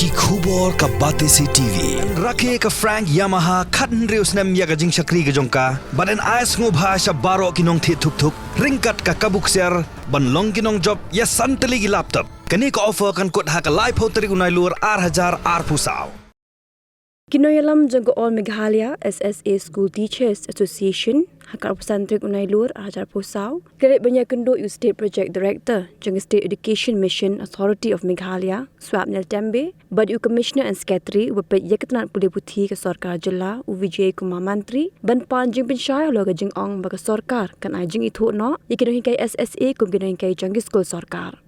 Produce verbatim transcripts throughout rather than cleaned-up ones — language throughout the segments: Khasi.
Ki khubor ka Batesi T V. Rakhe ka Frank Yamaha khathynriew snem ïa ka jingshakri ka jong ka. Bad yn ai sngewbha sha baroh ki nongthied thuk thuk ryngkat ka kabu ksiar ban long ki nongjop ïa san tylli ki laptop. Kane ka offer kan kut ha ka laiphew tarik u Nailur ar hajar arphew saw. Ki nongïalam jong ka All Meghalaya S S A School Teachers Association ha ka arphew san tarik u Nailur ar hajar arphew saw ki la leit ban ïakynduh ïa u State Project Director jong ka State Education Mission Authority of Meghalaya, Swapnil Tembe, bad ïa u Commissioner and Secretary uba peit ïa ka tnat pule puthi ka sorkar jylla, u Vijay Kumar Mantri, ban pan jingpynshai halor ka jingong ba ka sorkar kan ai jingithuh noh ïa ki nonghikai S S A kum ki nonghikai jong ki skul sorkar.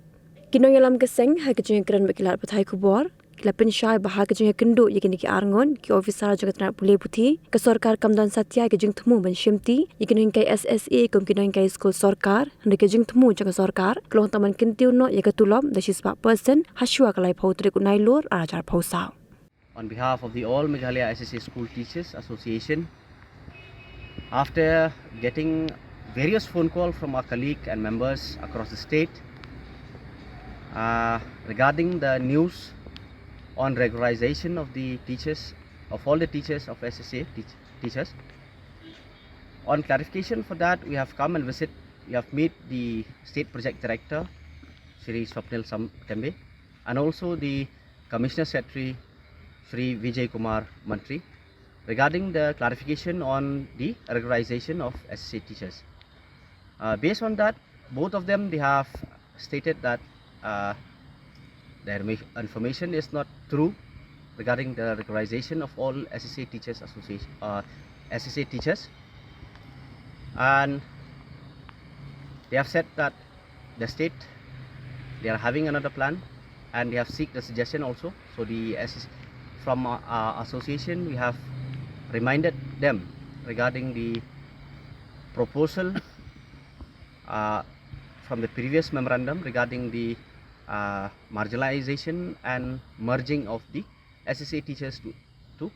Ki nongïalam ka seng ha ka jingïakren bad ki lad pathai khubor ki la pynshai ba ha ka jingïakynduh ïa kine ki arngut ki officer jong ka tnat pule puthi, ka sorkar kam don satia ïa ka jingthmu ban shimti ïa ki nonghikai S S A kum ki nonghikai skul sorkar, hynrei ka jingthmu jong ka sorkar ka long tang ban kyntiew noh ïa ka tulop da shispah percent hashwa ka laiphew tarik u Nailur ar hajar arphew saw. On behalf of the All Meghalaya S S A School Teachers Association, after getting various phone calls from our colleague and members across the state, uh, regarding the news on regularization of the teachers, of all the teachers of S S A teach- teachers. On clarification for that, we have come and visit, we have met the State Project Director, Shri Swapnil Sam- Tembe, and also the Commissioner Secretary, Shri Vijay Kumar Mantri, regarding the clarification on the regularization of S S A teachers. Uh, based on that, both of them, they have stated that, uh, the informa- information is not true regarding the regularization of all S S A teachers association, uh, S S A teachers, and they have said that the state, they are having another plan, and they have seek the suggestion also. So the S S, from, uh, uh, association, we have reminded them regarding the proposal, uh, from the previous memorandum regarding the, uh, marginalization and merging of the S S A teachers to, to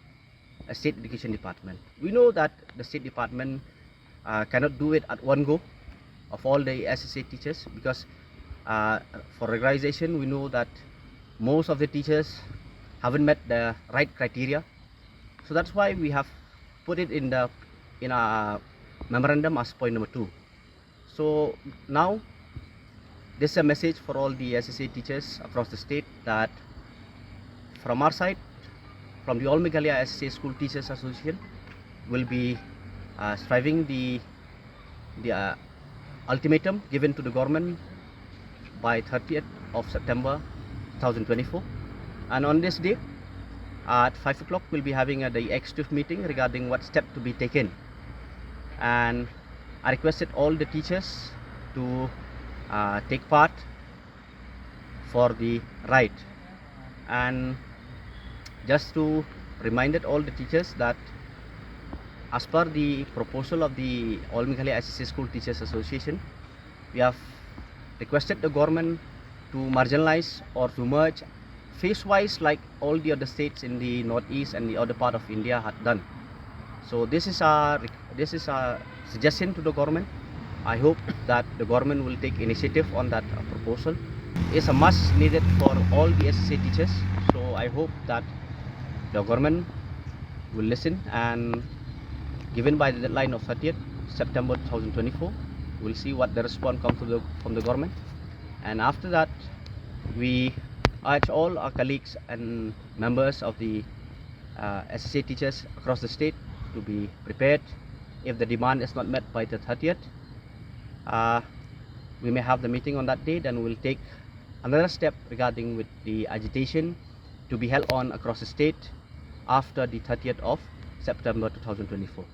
a state education department. We know that the state department, uh, cannot do it at one go of all the S S A teachers because, uh, for regularization, we know that most of the teachers haven't met the right criteria. So that's why we have put it in the, in our memorandum as point number two. So now, this is a message for all the S S A teachers across the state that from our side, from the All Meghalaya S S A School Teachers Association, will be, uh, striving the, the, uh, ultimatum given to the government by thirtieth of September two thousand twenty-four. And on this day, at five o'clock, we'll be having a, the executive meeting regarding what step to be taken. And I requested all the teachers to, uh, take part for the ride. And just to reminded all the teachers that as per the proposal of the All Meghalaya S S A School Teachers Association, we have requested the government to marginalize or to merge phase-wise like all the other states in the northeast and the other part of India had done. So this is a rec- this is a suggestion to the government. I hope that the government will take initiative on that, uh, proposal. It's a must needed for all the S S A teachers. So I hope that the government will listen and, given by the deadline of thirtieth September two thousand twenty-four, we'll see what the response comes from the, from the government. And after that, we urge all our colleagues and members of the, uh, S S A teachers across the state to be prepared. If the demand is not met by the thirtieth, uh, we may have the meeting on that day. Then we'll take another step regarding with the agitation to be held on across the state after the thirtieth of September two thousand twenty-four.